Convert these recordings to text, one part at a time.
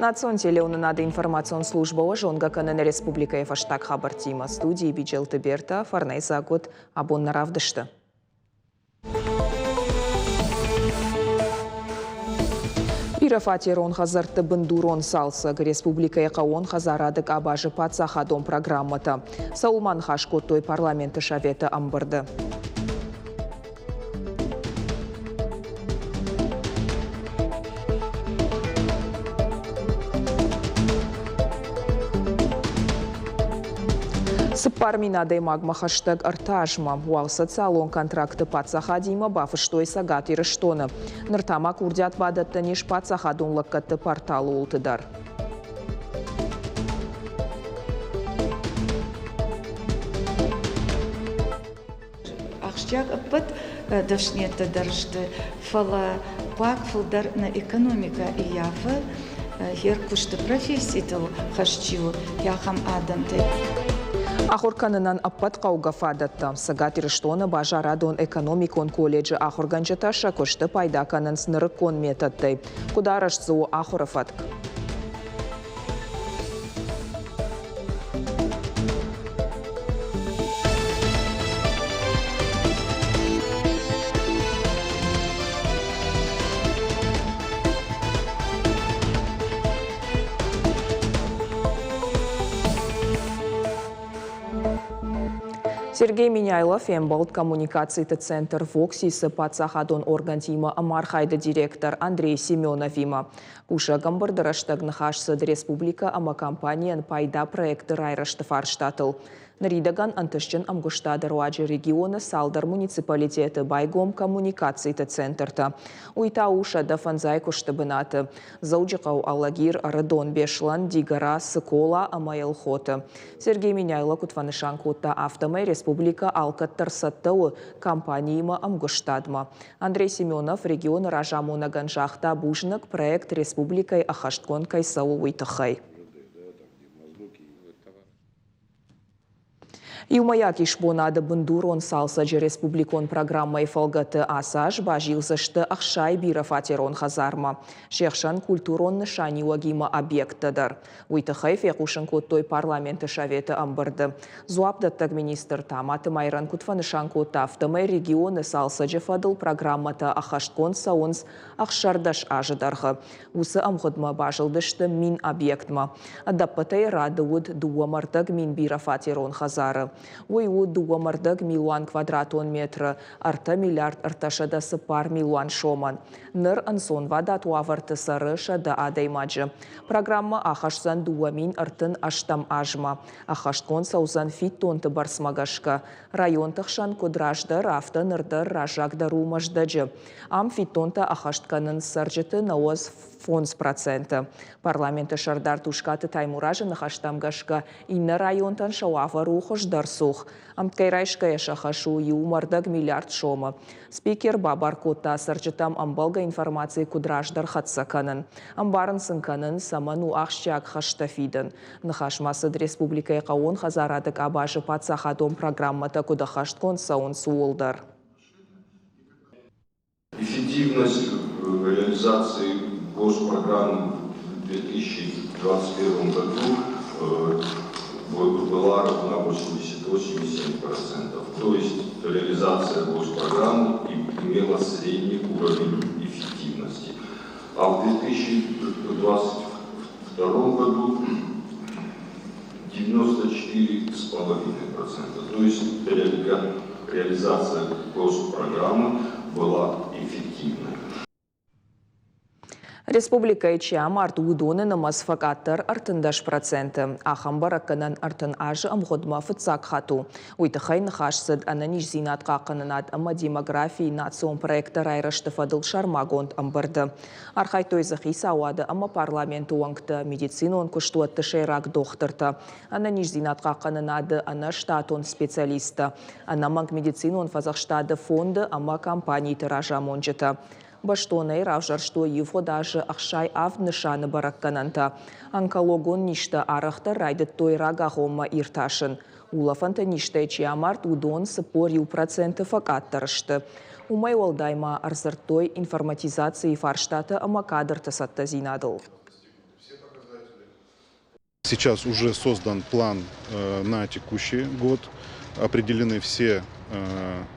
Национ телеуынынады информацион службӕ уӕ зонгӕ кӕны нӕ республикӕйы фӕстаг хабӕрттимӕ. Студийы Биджелты Берта, фӕрнӕйдзаг уыд абон нӕ равдысты. Бирӕфатерон хӕдзӕртты бындурон цалцӕг, республикӕйы хъӕууон хӕдзарады къабазы паддзахадон программӕтӕ. Цӕуыл ма ныхас кодтой парламенты советы ӕмбырды? 4000 адӕймагмӕ хӕстӕг ӕртӕ азмӕ уал социалон контракты паддзахадимӕ бафыстой Цӕгат Ирыстоны. Ныр та ма курдиат бадӕттӕн ис паддзахадон лӕггӕдты порталы уылты дӕр. Ахсджиаг ӕппӕт дӕсныйӕдтӕ дӕр сты, фӕлӕ хъуаг фылдӕр нӕ экономикӕ ӕййафы йе ркуысты професситыл хӕст чи у, ахӕм адӕмтӕй. Ахуыр кӕнынӕн ӕппӕт хъӕугӕ фадӕттӕ. Цӕгат Ирыстоны базарадон-экономикон колледжы ахуыргӕнджытӕ сӕ куысты пайда кӕнынц нырыккон методтӕй. Куыд арӕзт дзы у ахуыры фӕтк? Сергей Меняйло фембӕлд коммуникациты центр «Воксис»-ы паддзахадон оргӕнтимӕ ӕмархайды директор Андрей Семеновимӕ. Кусӕг ӕмбырды рӕстӕг ныхас цыд республикӕ ӕмӕ компанийӕн пайда проекты райрӕзты фарстатыл. Ныридӕгӕн ӕнтыстджын ӕмгуыстады руаджы регионы цалдӕр муниципалитеты байгом коммуникациты центртӕ. Уый та у 105 куысты бынаты. Дзӕуджыхъӕу, Алагир, Ӕрыдон, Беслӕн, Дигора, Цыкола ӕмӕ Елхоты. Сергей Меняйло куыд фӕнысан кодта, афтӕмӕй республикӕ алкӕддӕр цӕттӕ у компаниимӕ ӕмгуыстадмӕ. Андрей Семенов регионы разамонӕгӕн загъта бузныг, проект республикӕйы ӕххӕстгонд кӕй цӕуы, уый тыххӕй. Иумӕйаг исбонады бындурон цалцӕджы республикон программӕйы фӕлгӕты ацы аз базилдзысты 60 бирӕфатерон хӕдзармӕ. Се хсӕн культурон нысаниуӕгимӕ объекттӕ дӕр. Уый тыххӕй фехъусын кодтой парламенты советы ӕмбырды. Дзуапдӕттӕг министр Таматы Майрӕн куыд фӕнысан кодта, афтӕмӕй регионы цалцӕджы фӕдыл программӕтӕ ӕххӕстгонд цӕуынц 16 азы дӕргъы. Уыцы ӕмгъуыдмӕ базылдысты 1000 объектмӕ. Ӕдӕппӕтӕй рады уыд 2,25 бирӕфатерон хӕдзары. Уый у 2,25 милуан квадратон метры, 3 миллиард 304 милуан сомӕн. Ныр ӕнцонвадат уавӕрты цӕры 100 адӕймаджы. Программӕ ахӕсдзӕн 2038 азмӕ. Ӕххӕстгонд цӕудзӕн фиддонты бӕрцмӕ гӕсгӕ. Районты хсӕн куыд раздӕр, афтӕ ныр дӕр раззагдӕр у Мӕздӕджы. Ам фиддонтӕ ӕххӕст кӕнынц цӕрджыты 95%. Парламенты сӕрдар Тускъаты Таймуразы ныхӕстӕм гӕсгӕ, иннӕ районтӕн сӕ уавӕр у хуыздӕр цух. Ӕмткӕй райсгӕйӕ сӕ хӕс у 1,25 миллиард сомы. Спикер бабар кодта цӕрджытӕм ӕмбӕлгӕ информаци куыд раздӕр хӕццӕ кӕнын. Ӕмбарын сын кӕнын, цӕмӕн у ахсджиаг хӕстӕ фидын. Ныхас ма цыд республикӕйы хъӕууон хӕдзарады къабазы паддзахадон программӕтӕ куыд ӕххӕстгонд цӕуынц, ууыл дӕр. Эффективность реализации госпрограммы в 2021 году была равна 88,7%. То есть реализация госпрограммы имела средний уровень эффективности. А в 2022 году 94,5%. То есть реализация госпрограммы была эффективной. Республикӕйы чи амард, уыдоны нымӕц фӕкъаддӕр 13%. Ахӕм бӕрӕггӕнӕн 30 азы ӕмгъуыдмӕ фыццаг хатт у. Уый тыххӕй ныхас цыд ӕнӕниздзинад хъахъхъӕнынад ӕмӕ демографийы национ проекттӕ райрӕзты фӕдыл сӕрмагонд ӕмбырды. Архайдтой дзы хицауады ӕмӕ парламенты уӕнгтӕ, медицинон куыстуӕтты сӕйраг дохтыртӕ, ӕнӕниздзинад хъахъхъӕнынады ӕнӕштатон специалисттӕ, ӕнӕмӕнг медицинон фӕдзӕхстады фонды ӕмӕ компаниты разамонджытӕ. Бӕстонӕй равзӕрстой ивгъуыд азы 67 нысаны бӕрӕггӕнӕнтӕ. Онкологон низтӕ арӕхдӕр райдыдтой рагагъоммӕ иртасын. Улӕфӕнты низтӕй чи амард, уыдон 41% фӕкъаддӕр сты. Уымӕй уӕлдай ма ӕрдзырдтой информатизацийы фарстатӕ ӕмӕ кадрты цӕттӕдзинадыл. Сейчас уже создан план на текущий год, определены все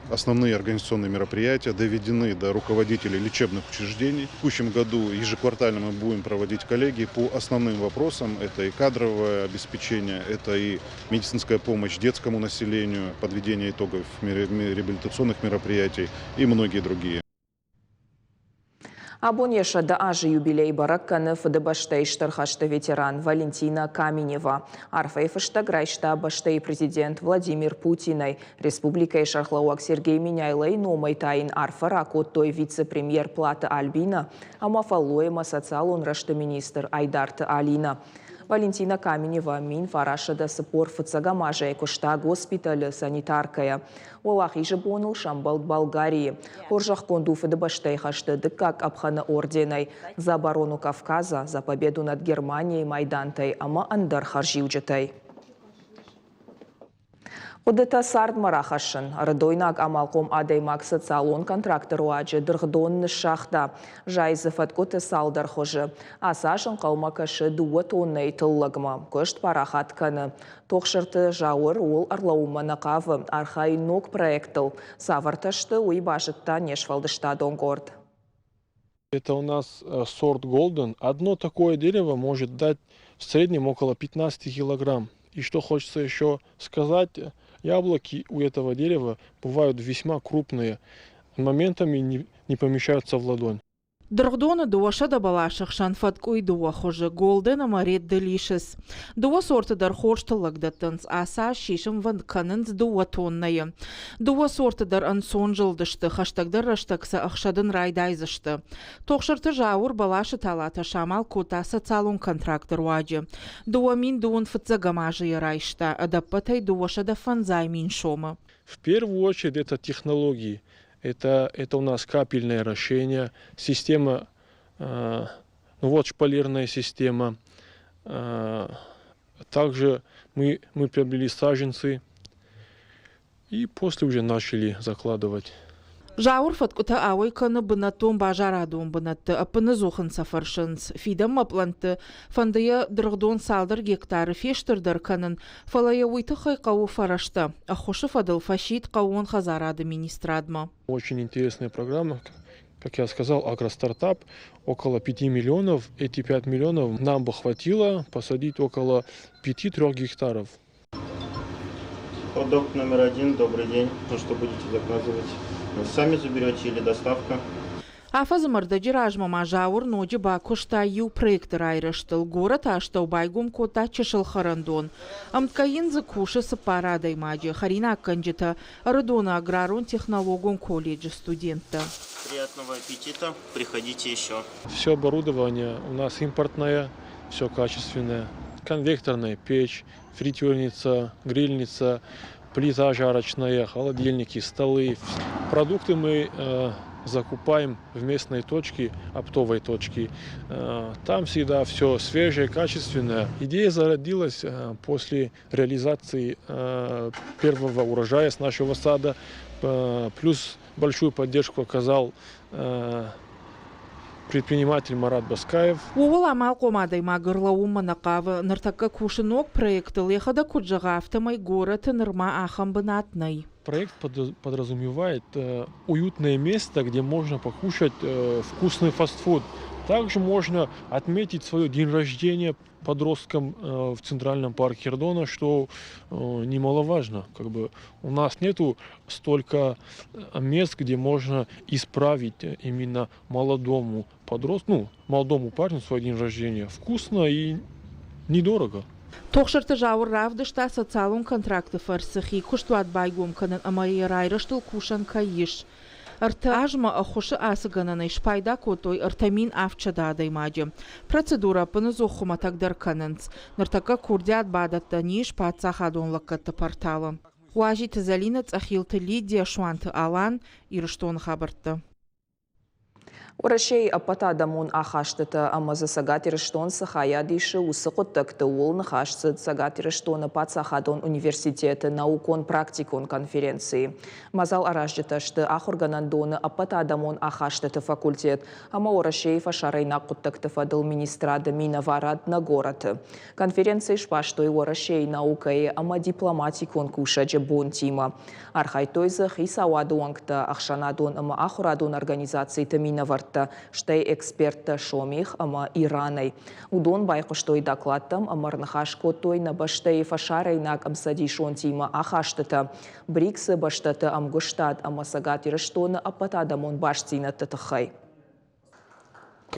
основные организационные мероприятия, доведены до руководителей лечебных учреждений. В текущем году ежеквартально мы будем проводить коллегии по основным вопросам. Это и кадровое обеспечение, это и медицинская помощь детскому населению, подведение итогов реабилитационных мероприятий и многие другие. Абон йӕ 100 азы юбилей бӕрӕг кӕны Фыдыбӕстӕйы Стыр хӕсты ветеран Валентина Каменева. Арфӕйы фыстӕг райста бӕстӕйы президент Владимир Путинӕй. Республикӕйы сӕргълӕууӕг Сергей Меняйлойы номӕй та йын арфӕ ракодтой вице-премьер Платы Альбина ӕмӕ фӕллой ӕмӕ социалон рӕзты министр Айдарты Алинӕ. Валентина Каменева 1945 азӕй куыста госпиталы санитаркӕйӕ. Уӕлахизы боныл сӕмбӕлд Болгарийы. Хорзӕхгонд у Фыдыбӕстӕйы хӕсты дыккаг къӕпхӕны орденӕй, За оборону Кавказа, За победу над Германией майдантӕй ӕмӕ ӕндӕр хӕрзиуджытӕй. Хъуыдытӕ цардмӕ рахӕссын. Ӕрыдойнаг амалхъом адӕймаг социалон контракты руаджы дыргъдон ныссагъта. Зайы дзы фӕткъуыты цалдӕр хуызы. Ацы аз ӕнхъӕлмӕ кӕсы дыууӕ тоннӕйы тыллӕгмӕ. Куыст парахат кӕны. Тохсырты Зауыр ууыл ӕрлӕууынмӕ нӕ хъавы, архайы ног проектыл. Цавӕртӕ сты, уый базыдта не сфӕлдыстадон къорд. Это у нас сорт Golden. Одно такое дерево может дать в среднем около 15 килограмм. И что хочется еще сказать, яблоки у этого дерева бывают весьма крупные, моментами не помещаются в ладонь. Дыргъдоны 200 бӕласы хсӕн фӕткъуыйы дыууӕ хуызы Голден ӕмӕ Ред Делишес. Дыууӕ сорты дӕр хорз тыллӕг дӕттынц, ацы аз сисынвӕнд кӕнынц дыууӕ тоннӕйы. Дыууӕ сорты дӕр ӕнцон зылдысты, хӕстӕгдӕр рӕстӕг сӕ ӕхсӕдын райдайдзысты. Тохсырты Зауыр бӕласы талатӕ самал кодта социалон контракты руаджы. 2025 азы йӕ райста, ӕдӕппӕтӕй 250 мин сомы. В первую очередь это технологии. Это у нас капельное орошение, система, ну вот шпалерная система. Также мы приобрели саженцы и после уже начали закладывать. Зауыр фӕткъуытӕ ауӕй кӕны бынӕттон базарадон бынӕтты, ӕппынӕдзух ын сӕ фӕрсынц. Фидӕнмӕ пълӕнтты фӕнды йӕ дыргъдон цалдӕр гектары фестырдӕр кӕнын, фӕлӕ йӕ уый тыххӕй хъӕуы фӕрӕзтӕ. Ӕххуысы фӕдыл фӕсидт хъӕууон хӕдзарады министрадмӕ. Очень интересная программа, как я сказал, агростартап, около 5 миллионов. Эти 5 миллионов нам бы хватило посадить около 5-3 гектаров. Продукт номер один, добрый день. Ну, что будете заказывать? Сами заберете или доставка? Афӕдзы ӕрдӕджы размӕ ма Зауыр ноджы бакуыста иу проекты райрӕзтыл. Горӕты астӕу байгом кодта чысыл хӕрӕндон. Ӕмткӕй йын дзы кусы цыппар адӕймаджы, хӕринаггӕнджытӕ, Ӕрыдоны аграрон-технологон колледжы студенттӕ. Приятного аппетита, приходите еще. Все оборудование у нас импортное, все качественное. Конвекторная печь, фритюрница, грильница, плита жарочная, холодильники, столы. Продукты мы закупаем в местной точке, оптовой точке. Там всегда все свежее, качественное. Идея зародилась после реализации первого урожая с нашего сада. Плюс большую поддержку оказал предприниматель Марат Баскаев. Ууыл амалхъом адӕймаг ӕрлӕууынмӕ нӕ хъавы. Ныртӕккӕ кусы ног проектыл, йӕхӕдӕг куыд зӕгъы, афтӕмӕй горӕты нырма ахӕм бынат нӕй. Проект подразумевает уютное место, где можно покушать вкусный фастфуд. Также можно отметить свое день рождения подросткам в Центральном парке Ардона, что немаловажно. Как бы у нас нету столько мест, где можно исправить именно молодому подростку, ну, молодому парню свой день рождения. Вкусно и недорого. Тохсырты Зауыр равдыста социалон контракты фӕрцы хи куыстуат байгом кӕнын ӕмӕ йӕ райрӕзтыл кусӕн кӕй ис. Ӕртӕ азмӕ ӕххуысы ацы гӕнӕнӕй спайда кодтой 3700 адӕймаджы. Процедурӕ ӕппынӕдзух хуымӕтӕгдӕр кӕнынц. Ныртӕккӕ курдиат бадӕттӕн ис паддзахадон лӕггӕдты порталы. Уазиты Зӕлинӕ, Цъӕхилты Лидия, Суанты Алан, Ирыстоны хабӕрттӕ. Уӕрӕсейы ӕппӕтадӕмон ахастытӕ ӕмӕ дзы Цӕгат Ирыстон цы хайад исы, уыцы хъуыддӕгты ууыл ныхас цыд Цӕгат Ирыстоны паддзахадон университеты наукон-практикон конференцийы. Мадзал аразджытӕ сты ахуыргӕнӕндоны ӕппӕтадӕмон ахастыты факультет ӕмӕ Уӕрӕсейы фӕсарӕйнаг хъуыддӕгты фӕдыл министрады минӕварад нӕ горӕты. Конференцийы сбастой Уӕрӕсейы наукӕйы ӕмӕ дипломатикон кусӕджы бонтимӕ. Архайдтой дзы хицауады уӕнгтӕ, ӕхсӕнадон ӕмӕ ахуырадон организациты минӕвӕрттӕ, стӕй эксперттӕ Сомих ӕмӕ Иранӕй. Уыдон байхъуыстой докладтӕм ӕмӕ ӕрныхас кодтой нӕ бӕстӕйы фӕсарӕйнаг ӕмцӕдисонтимӕ ахастытӕ, БРИКС-ы бӕстӕты ӕмгуыстад ӕмӕ Цӕгат Ирыстоны ӕппӕтадӕмон бастдзинӕдты тыххӕй.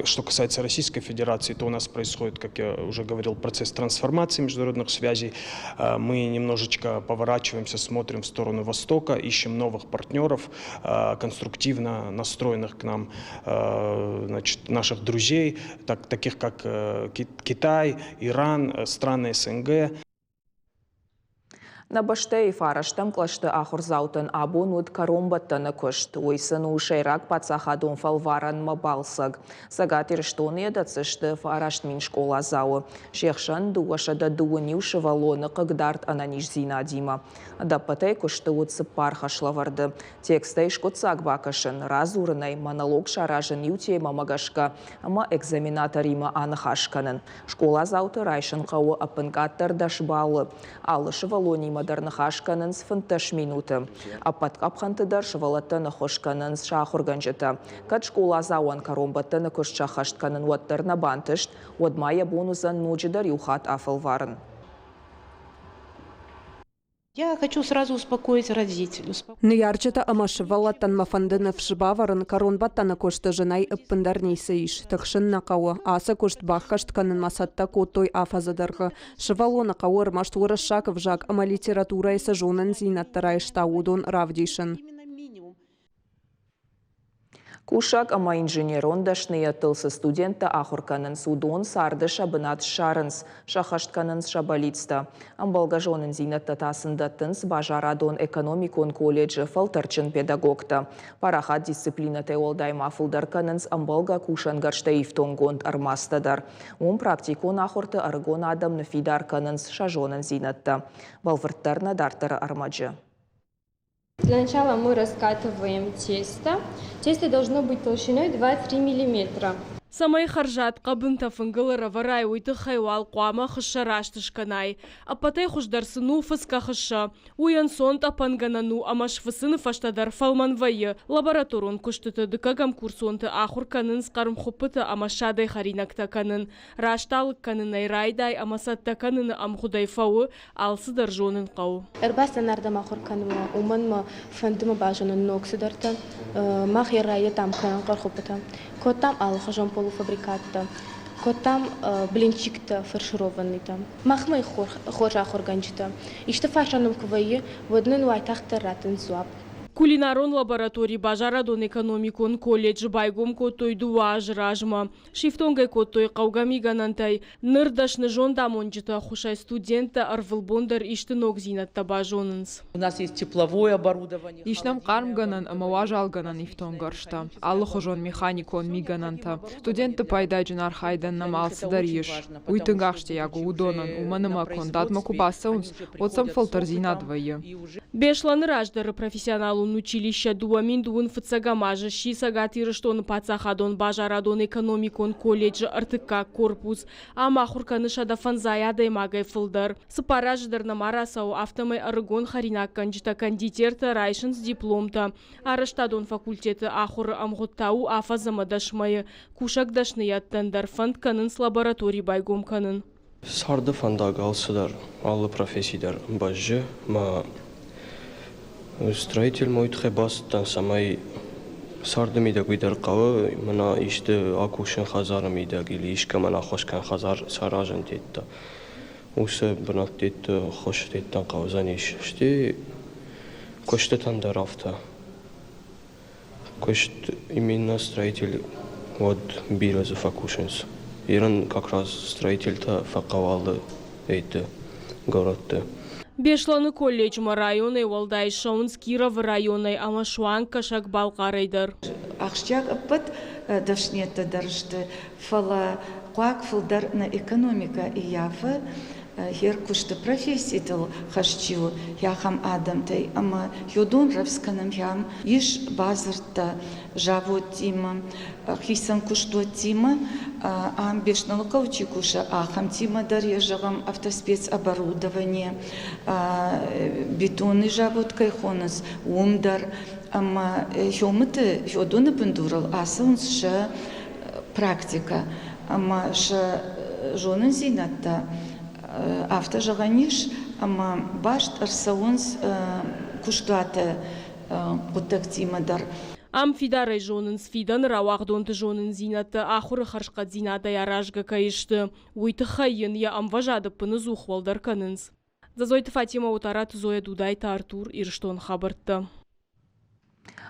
Что касается Российской Федерации, то у нас происходит, как я уже говорил, процесс трансформации международных связей. Мы немножечко поворачиваемся, смотрим в сторону Востока, ищем новых партнеров, конструктивно настроенных к нам, значит, наших друзей, таких как Китай, Иран, страны СНГ. Нӕ бӕстӕйы фарӕстӕм кълӕсты ахуырдзаутӕн абон уыд кӕронбӕттӕны куыст. Уый сын у сӕйраг паддзахадон фӕлварӕнмӕ балцӕг. Цӕгат Ирыстоны йӕ дӕтдзысты 9000 скъоладзауы. Се хсӕн 221 сывӕллоны хъыгдард ӕнӕниздзинадимӕ. Ӕдӕппӕтӕй куысты уыд цыппар хӕслӕвӕрды. Текстӕй скъуыддзаг бакӕсын, радзурынӕй, монолог саразын иу темӕмӕ гӕсгӕ ӕмӕ экзаменаторимӕ аныхас кӕнын. Скъоладзауты райсын хъӕуы ӕппынкъаддӕр 10 баллы. Алы сывӕллонимӕ дӕр ныхас кӕнынц 15 минуты. Ӕппӕт къӕпхӕнты дӕр сывӕллӕттӕн ӕххуыс кӕнынц сӕ ахуыргӕнджытӕ. Кӕд скъоладзауӕн кӕронбӕттӕны куыст сӕххӕст кӕнын уӕддӕр нӕ бантыст, уӕд ма йӕ бон уыдзӕн ноджыдӕр иу хатт афӕлварын. Я хочу сразу успокоить родителей. Ныййарджытӕ ӕмӕ сывӕллӕттӕн мӕ фӕнды ныфс бавӕрын, кӕронбӕттӕны куысты зынӕй ӕппындӕр ницы ис, тыхсын нӕ хъӕуы. Ацы куыст баххӕст кӕнынмӕ цӕттӕ кодтой афӕдзы дӕргъы. Сывӕллоны хъӕуы ӕрмӕст уырыссаг ӕвзаг ӕмӕ литературӕйы цы зонындзинӕдтӕ райста, уыдон равдисын. Кусӕг ӕмӕ инженерон дӕсныйӕдтыл цы студенттӕ ахуыр кӕнынц, уыдон царды сӕ бынат ссарынц, сӕххӕст кӕнынц сӕ бӕллицтӕ. Ӕмбӕлгӕ зонындзинӕдтӕ та сын дӕттынц базарадон-экономикон колледжы фӕлтӕрдджын педагогтӕ. Парахат дисциплинӕтӕй уӕлдай ма фылдӕр кӕнынц ӕмбӕлгӕ кусӕнгӕрзтӕй ифтонггонд ӕрмадзтӕ дӕр. Уым практикон ахуырты ӕрыгон адӕм ныффидар кӕнынц сӕ зонындзинӕдтӕ. Бӕлвырддӕр нӕ дарддӕры ӕрмӕджы. Для начала мы раскатываем тесто. Тесто должно быть толщиной 2-3 миллиметра. Цӕмӕй хӕрзад хъӕбынтӕ фынгыл ӕрӕвӕрай, уый тыххӕй уал хъуамӕ хыссӕ раст скӕнай. Ӕппӕтӕй хуыздӕр сын у фыцгӕ хыссӕ. Уый ӕнцон тъӕпӕнгӕнӕн у ӕмӕ сфыцыны фӕстӕ дӕр фӕлмӕн вӕййы. Лабораторон куыстыты дыккӕгӕм курсонты ахуыр кӕнынц хъӕрмхуыппыты ӕмӕ ссадӕй хӕринӕгтӕ кӕнын. Раст алыг кӕнынӕй райдай ӕмӕ цӕттӕ кӕныны ӕмгъуыдӕй фӕуы, алцыдӕр зонын хъӕуы. Ӕрбацыдтӕн ардӕм ахуыр кӕнынмӕ, уымӕн мӕ фӕнды мӕ базонын ног цыдӕртӕ. Мах йӕ райдыдтам кӕнын хъӕрхуыппытӕ. Кодтам алыхуызон полуфабрикаттӕ, кодтам блинчиктӕ фаршированныйтӕ. Махмӕ хорз ахуыргӕнджытӕ. Исты фарста нӕм куы вӕййы, уӕд нын уайтагъддӕр раттынц дзуапп. Кулинарон лаборатори базарадон-экономикон колледжы байгом кодтой дыууӕ азы размӕ. Сифтонг ӕй кодтой хъӕугӕ мигӕнӕнтӕй. Ныр дӕсны зондамонджыты ӕххуысӕй студенттӕ ӕрвылбон дӕр исты ногдзинӕдтӕ базонынц. У нас есть тепловое оборудование. Ис нӕм хъармгӕнӕн ӕмӕ уазалгӕнӕн ифтонггӕрзтӕ, алыхуызон механикон мигӕнӕнтӕ. Студентты пайдаджын архайдӕн нӕм алцыдӕр ис. Уый тынг ахсджиаг у уыдонӕн, уымӕн ӕмӕ кондадмӕ куы бацӕуынц, уӕд сӕм фӕлтӕрдзинад вӕййы. Беслӕны раздӕры профессионалон училище 2002 фыццӕгӕм азы сси Цӕгат Ирыстоны паддзахадон базарадон-экономикон колледжы ӕртыккаг корпус. Ам ахуыр кӕны 150 адӕймагӕй фылдӕр. Цыппар азы дӕр нӕма рацӕуы, афтӕмӕй ӕрыгон хӕринаггӕнджытӕ-кондитертӕ райсынц дипломтӕ. Арӕзтадон факультеты ахуыры ӕмгъуыд та у афӕдз ӕмӕ 10 мӕйы. Кусӕг дӕсныйӕдтӕн дӕр фӕнд кӕнынц лаборатори байгом кӕнын. Царды фӕндаг алцыдӕр, алы професси дӕр бӕззы мӕ строительмӕ уый тыххӕй бацыдтӕн, цӕмӕй царды мидӕг уый дӕр хъӕуы, мӕнӕ исты акусын хӕдзары мидӕг или искӕмӕн ӕххуыс кӕн хӕдзар саразын тедта. Уыцы бынӕттӕ ӕххуыс тедтӕн хъӕудзӕнис. Стӕй куыстытӕн дӕр афтӕ. Куыст именно строитель уӕд бирӕ дзы фӕкусынц. Ирӕн как раз строительтӕ фӕхъӕуы алы ӕйтты горӕтты. Беслӕны колледжмӕ районӕй уӕлдай ссӕуынц Кировы районӕй ӕмӕ суанг Кӕсӕг-Балхъарӕй дӕр. Ахсджиаг ӕппӕт дӕсныйӕдтӕ дӕр сты, фӕлӕ хъуаг фылдӕр нӕ экономикӕ ӕййафы хер куысты професситыл хӕст чи у, ахӕм адӕмтӕй ӕмӕ уыдон рӕвдз кӕнӕм ахӕм ис бадзырдтӕ заводтимӕ, хицӕн куыстуӕттимӕ, ам Беслӕныхъӕуы чи кусы, ахӕмтимӕ дӕр йӕ зӕгъӕм автоспецоборудование, бетонный завод кӕй хонынц, уым дӕр ӕмӕ Хёмыты Хёдоны бындурыл ацӕуынц сӕ практикӕ ӕмӕ сӕ зонындзинӕдтӕ афтӕ зӕгъӕн ис, ӕмӕ баст ӕрцӕуынц куыстуаты хъуыддӕгтимӕ дӕр. Ам фидарӕй зонынц, фидӕны рауагъдонты зонындзинӕдтӕ ахуыры хӕрзхъӕддзинадӕй аразгӕ кӕй сты, уый тыххӕй йын йӕ ӕмвӕзад ӕппыныдзух уӕлдӕр кӕнынц. Дзӕдзойты Фатимӕ, Отараты Зоя, Дудайты Артур, Ирыстон хабӕрттӕ.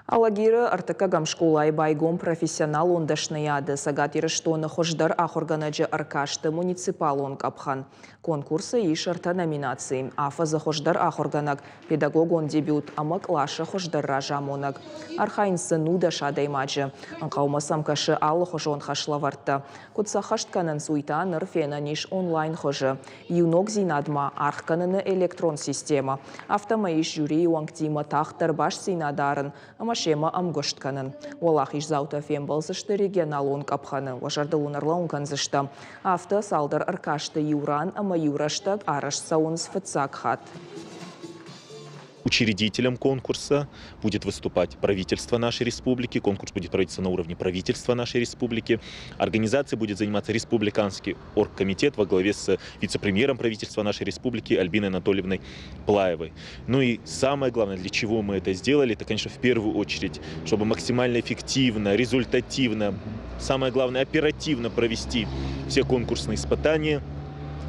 Алагиры ӕртыккӕгӕм скъолайы байгом профессионалон дӕсныйады Цӕгат Ирыстоны хуыздӕр ахуыргӕнӕджы ӕркасты муниципалон къӕпхӕн. Конкурсы ис ӕртӕ номинацийы: афӕдзы хуыздӕр ахуыргӕнӕг, педагогон дебют ӕмӕ къласы хуыздӕр разамонӕг. Архайынц дзы 19 адӕймаджы. Ӕнхъӕлмӕ сӕм кӕсы алыхуызон хӕслӕвӕрдтӕ. Куыд сӕ хӕст кӕнынц, уый та ныр фенӕн ис онлайн хуызы. Иу ногдзинад ма аргъ кӕныны электрон системӕ. Афтӕмӕй ис жюрийы уӕнгтимӕ тагъддӕр бастдзинад арын ӕмӕ семӕ ӕмгуыст кӕнын. Уӕлахиздзаутӕ фембӕлдзысты регионалон къӕпхӕны. Уӕ зӕрдыл уын ӕрлӕууын кӕндзыстӕм. Афтӕ цалдӕр ӕркасты иу ран ӕмӕ иу рӕстӕг арӕзт цӕуынц фыццаг хатт. Учредителем конкурса будет выступать правительство нашей республики. Конкурс будет проводиться на уровне правительства нашей республики. Организацией будет заниматься Республиканский оргкомитет во главе с вице-премьером правительства нашей республики Альбиной Анатольевной Плаевой. Ну и самое главное, для чего мы это сделали, это, конечно, в первую очередь, чтобы максимально эффективно, результативно, самое главное, оперативно провести все конкурсные испытания,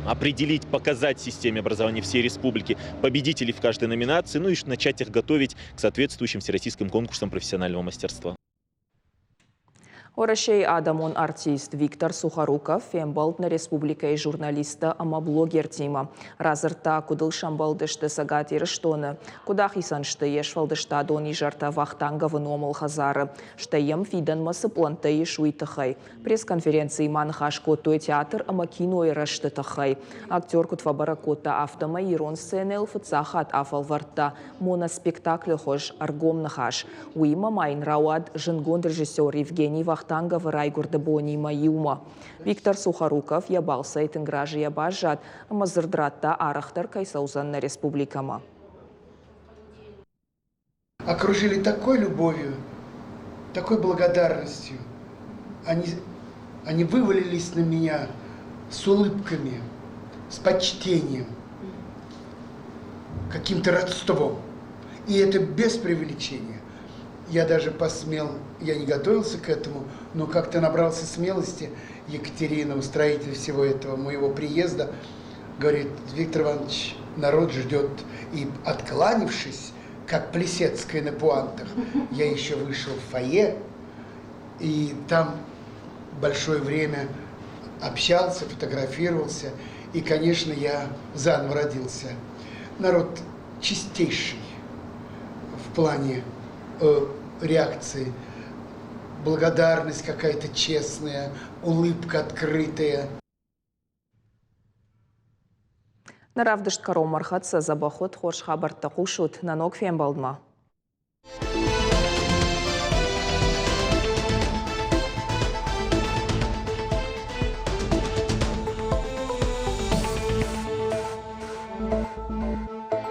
определить, показать системе образования всей республики победителей в каждой номинации, ну и начать их готовить к соответствующим всероссийским конкурсам профессионального мастерства. Уӕрӕсейы адӕмон артист Виктор Сухоруков фембӕлд нӕ республикӕйы журналисттӕ ӕмӕ блогертимӕ. Радзырдта, куыд ыл сӕмбӕлдысты Цӕгат Ирыстоны, куыд ахицӕн сты йе сфӕлдыстадон изӕртӕ Вахтанговы номыл хӕдзары, стӕй йӕм фидӕнмӕ цы пълӕнттӕ ис, уый тыххӕй. Пресс-конференцийы ма ныхас кодтой театр ӕмӕ кинойы рӕзты тыххӕй. Актер куыд фӕбӕрӕг кодта, афтӕмӕй ирон сценӕйыл фыццаг хатт афӕлвӕрдта моноспектаклы хуыз «Ӕргом ныхас». Уыимӕ ма йын рауад зындгонд режиссер Евгений Вахтанговы райгуырды бонимӕ иумӕ. Виктор Сухоруков йӕ балцӕй тынг разыйӕ баззад ӕмӕ дзырд радта, арӕхдӕр кӕй цӕудзӕн нӕ республикӕмӕ. Окружили такой любовью, такой благодарностью. Они, они вывалились на меня с улыбками, с почтением, каким-то родством. И это без преувеличения. Я даже посмел, я не готовился к этому, но как-то набрался смелости. Екатерина, устроитель всего этого моего приезда, говорит, Виктор Иванович, народ ждет. И откланившись, как Плесецкая на пуантах, я еще вышел в фойе, и там большое время общался, фотографировался, и, конечно, я заново родился. Народ чистейший в плане э, реакции, благодарность какая-то честная, улыбка открытая. Нӕ равдыст кӕронмӕ ӕрхӕццӕ дзӕбӕх уыд, хорз хабӕрттӕ хъусут нӕ ног фембӕлдмӕ.